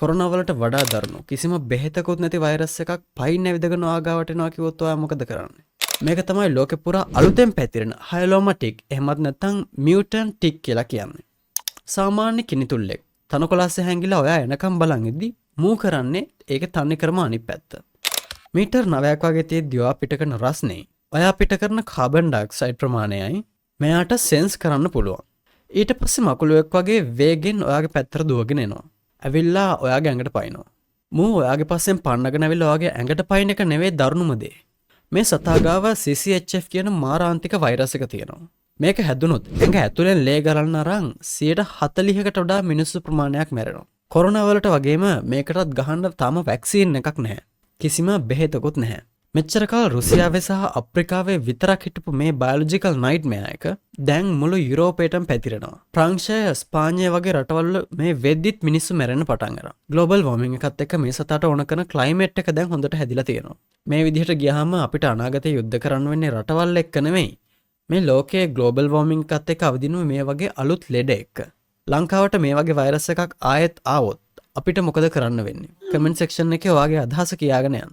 Corona වලට වඩා දරුණු කිසිම බෙහෙතකුත් නැති වෛරස් එකක් පයින් ඇවිදගෙන ඔයා ගාවට එනවා කිව්වොත් ඔයා මොකද කරන්නේ? මේක තමයි ලෝකෙ පුරා අලුතෙන් පැතිරෙන හයලෝමා ටික්, එහෙමත් නැත්නම් මියුටන්ට් ටික් කියලා කියන්නේ. සාමාන්‍ය කිනිතුල්ලෙක් තනකොළ අස්සේ හැංගිලා ඔයා එනකම් බලන් ඉද්දි මූ කරන්නේ ඒක තනිකරම අනිත් පැත්ත. මීටර් 9ක් වගේ තියෙද්දි ඔයා පිට කරන රස්නේ, ඔයා පිට කරන කාබන් ඩයොක්සයිඩ් ප්‍රමාණයයි මෙයාට සෙන්ස් කරන්න පුළුවන්. ඊට පස්සේ මකුළුවෙක් වගේ වේගෙන් ඔයාගේ පැත්තට දුවගෙන එනවා. ඇවිල්ලා ඔයාගේ ඇඟට පයින්නවා. මූ ඔයාගේ පස්සෙන් පන්නගෙන ඇවිල්ලා ඔයාගේ ඇඟට පයින් එක නෙවෙයි දරුණුම දේ. මේ සතා ගාව CCHF කියන මාරාන්තික වෛරස් එක තියෙනවා. මේක හැදුනොත් ඇඟ ඇතුලෙන් ලේ ගලන්න අරන් 40%කට වඩා මිනිස්සු ප්‍රමාණයක් මැරෙනවා. කොරෝනා වලට වගේම මේකටත් ගහන්න තාම වැක්සීන් එකක් නැහැ. කිසිම බෙහෙතකුත් නැහැ. මෙච්චර කාල රුසියාවේ සහ අප්‍රිකාවේ විතරක් හිටපු මේ බයොලොජිකල් නයිට්මෙයාර් එක දැන් මුළු යුරෝපයටම පැතිරෙනවා. ප්‍රංශය, ස්පාඤ්ඤය වගේ රටවල් වල මේ වෙද්දිත් මිනිස්සු මැරෙන්න පටන් අරන්. ග්ලෝබල් වෝමින් එකත් එක්ක මේ සතාට ඕන කරන ක්ලයිමේට් එක දැන් හොඳට හැදිලා තියෙනවා. මේ විදිහට ගියාම අපිට අනාගතේ යුද්ධ කරන්න වෙන්නේ රටවල් එක්ක නෙමෙයි. මේ ලෝකයේ ග්ලෝබල් වෝමින් එකත් එක්ක අවදිනව මේ වගේ අලුත් ලෙඩ එක්ක. ලංකාවට මේ වගේ වෛරස් එකක් ආයෙත් ආවොත් අපිට මොකද කරන්න වෙන්නේ? කමෙන්ට් සෙක්ෂන් එකේ ඔයාගේ අදහස කියාගෙන යන්න.